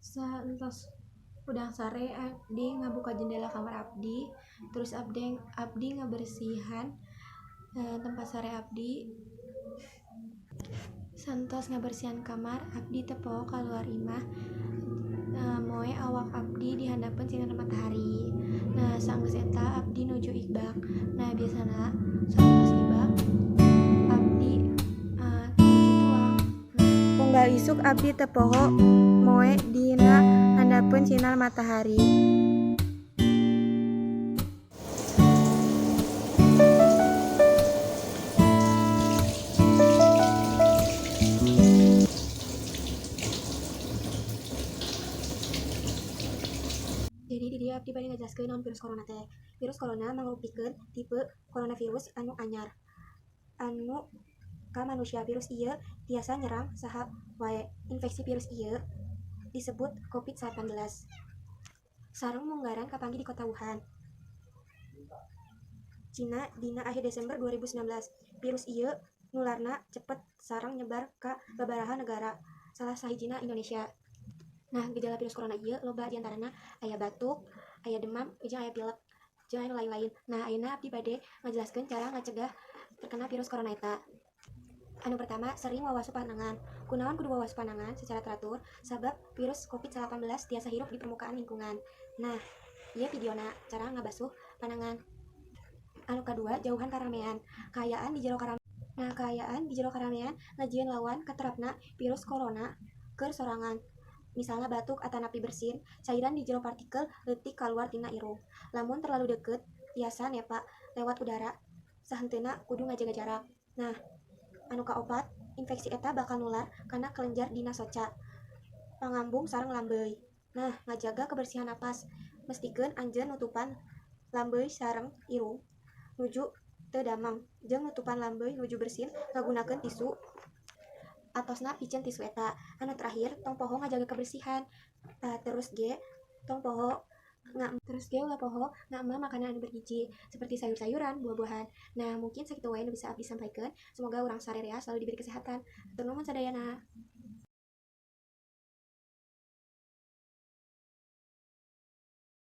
Saentos hudang sare abdi ngabuka jendela kamar abdi, terus abdi ngabersihan tempat sare abdi. Saentos ngabersihan kamar, abdi teu poho kaluar imah moe awak abdi dihandapeun sinar matahari. Nah, sanggeus eta abdi nuju ibak. Nah, biasana saentos ibak abdi nuju tuang. Unggal isuk abdi teu poho moe dina handapeun sinar matahari. Jadi di dieu abdi bade ngajelaskeun naon virus corona teh. Virus corona mangrupikeun tipe coronavirus anu anyar anu ka manusia. Virus ieu tiasa nyerang saha wae. Infeksi virus ieu disebut COVID-19. Sareng munggaran kapanggih di kota Wuhan, Cina dina akhir Desember 2019. Virus ieu nularna cepet sareng nyebar ka babaraha negara, salah sahijina Indonesia. Nah, gejala virus corona ieu loba, diantarana aya batuk, aya demam, jeung aya pilek, jeung aya nu lain-lain. Nah, ayeuna abdi bade ngajelaskeun cara ngacegah terkena virus corona eta. Anu pertama, sering wawasu panangan. Kunaon kudu wawasu panangan secara teratur? Sabab virus COVID-19 tiasa hirup di permukaan lingkungan. Nah, ieu videona cara ngabasuh panangan. Anu kadua, jauhan karamean. Kaayaan di jero karamean ngajieun lawan katerapna virus corona keur sorangan. Misalna batuk atanapi bersin, cairan di jero partikel leutik kaluar tina irung. Lamun terlalu deukeut tiasa nepa lewat udara, sahenteuna kudu ngajaga jarak. Nah, anu kaopat, infeksi eta bakal nular kana kelenjar dina soca, pangambung sareng lambeuy. Nah, ngajaga kebersihan napas. Mestikeun anjeun nutupan lambeuy sareng irung nuju teu damang jeung nutupan lambeuy nuju bersin ngagunakeun tisu atosna piceun tisu eta. Anu terakhir, tong poho ngajaga kebersihan. Terus ge ulah poho ngaemah makanan anu bergizi seperti sayur-sayuran, buah-buahan. Nah, mungkin sakitu wae nu bisa abdi sampaikan. Semoga urang sarerea selalu diberi kesehatan. Hatur nuhun sadayana.